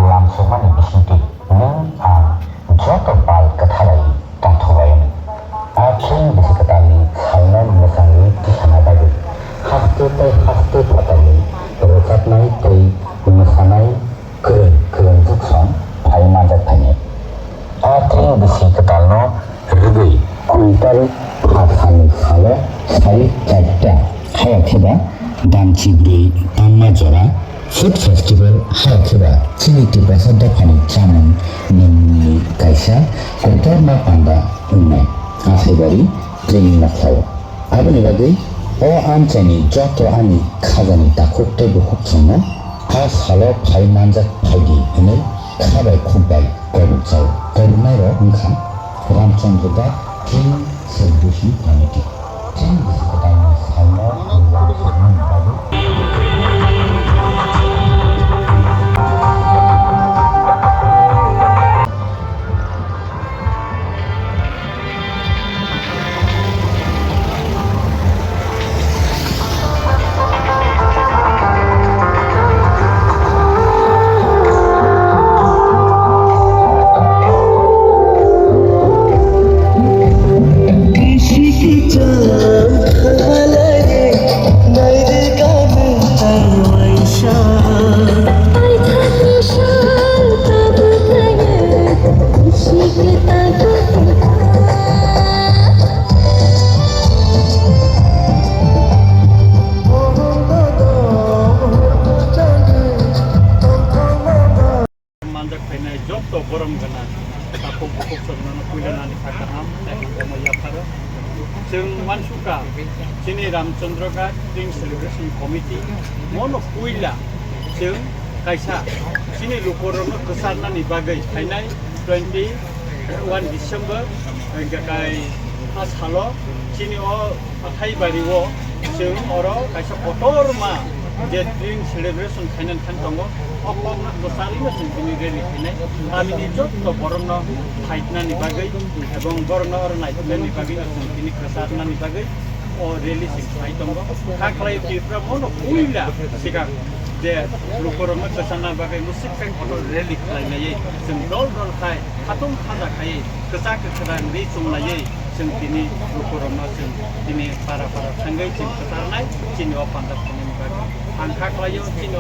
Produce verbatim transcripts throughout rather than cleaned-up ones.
Lamsokmani bisingtwi nwng ang joto pal kwtharai tongthokbai. A thing bisi kwtalni salno mwchangwi tisana bagwi haste tei haste phatarni rwchapnai tei mwsanai kwrwng kwrwngjuksong phai manjak phainai. A thing bisi kwtalno rwgwi kwi tarik pha salni salo sari charta hayakhe ba damchi bwrwi tamma jora Food Festival hayakhe ba chini Tiprasa dophani chamung nwngni kaisa kotorma panda wngnai Asaibari training nokhlao. Aboni bagwi o amchaini joto ani khajani takhuk tei bukhuksongno a salo phai manjak phaidi hwnwi kha bai khuk bai kobokjao. Koboknairok wngkha Ramchandra Das, Training Celebration Committee. Training Celebration Committee. Manjak phainai joto borom gana takhuk bukhuk soknano puila nani kha kaham tei hamjakma yapharo. Chwng wansukha chini Ramchandra Ghat Spring Celebration Committee mono puila chwng kaisa chini lukurokno kwcharnani bagwi phainai twenty one December, hingkhe kai a salo chini o hathai bari o chwng oro kaisa kotorma je drink celebration khainani thang tongo, o kokno kwcharwino chwng tini rally khainai. Tamini joto borokno phaitnani bagwi ebong borokno oro naitoknani bagwino chwng tini kwcharnani bagwi o rally chwng khai tongo. Kha khlai Tripura mono puila swkang je lukurokno kwcharna bagwi mwswk khe kotor rally khlai laiwi chwng dol dol khai khatung khaja khai kwchak kwkhwrang ri chum laiwi chwng tini lukurokno chwng tini para para thangwi chwng kwcharnai chini o panda thangnaini bagwi. Ang kha khlaio chini o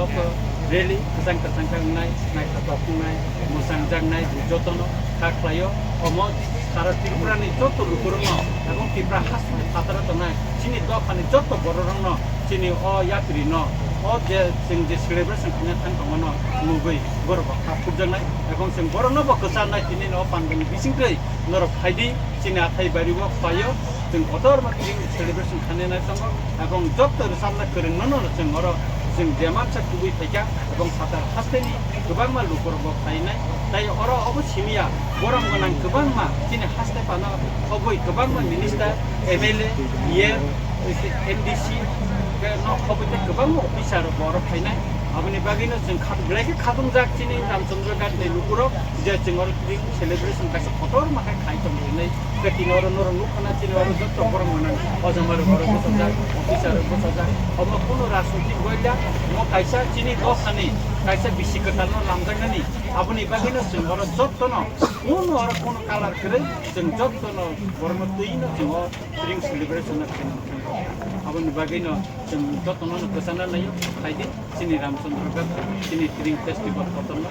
rally kwchang kwchang khe wngnai, naithotok wngnai, mwchangjaknai jotono kha khlaio. Omo sara Tripura ni joto lukurokno ebong Tripura hasteni phataro tongnai chini dophani joto bororokno chini o yapri no o je chwng je celebration khaina thang tongmano nugwi borok bo kha khukjaknai ebong chwng borokno bo kwcharnai tini no pandani bisingtwi norok phaidi chini athai bari o phaio chwng kotor ma tini celebration khaina nai tongo ebong joto rwchapna kwrwngno no chwng oro chwng je mansa kubui phaikha ebong phatar hasteni kwbangma lukurok bo phainai tei oro obo simiya borom gwnang kwbangma chini haste phano khobwi kwbangma minister, M L A, E M, M D C, no khobwi tei kwbangma officer rok bo oro phainai. Aboni bagwino chwng kha-, belai khe khatungjak chini Ramchandra Ghat ni lukurok je chwng oro tini celebration kaisa kotorma khe khai tongo hinwi. Tei tini oro norok nukha na chini oro joto borok mwnang ojama rok oro bwsajak, officer rok bwsajak. Omo kunu rajnitik goila, omo kaisa chini dophani kaisa bisi kwtalno lamjaknani. Aboni bagwino chwng oro jotono kunu oro kunu kalar kwrwi chwng jotono borokno twino chwng o drink celebration no khaina thangkha. Aboni bagwino chwng jotono no kwchana naio, phaidi chini Ramchandra Ghat, chini drink festival kotorno.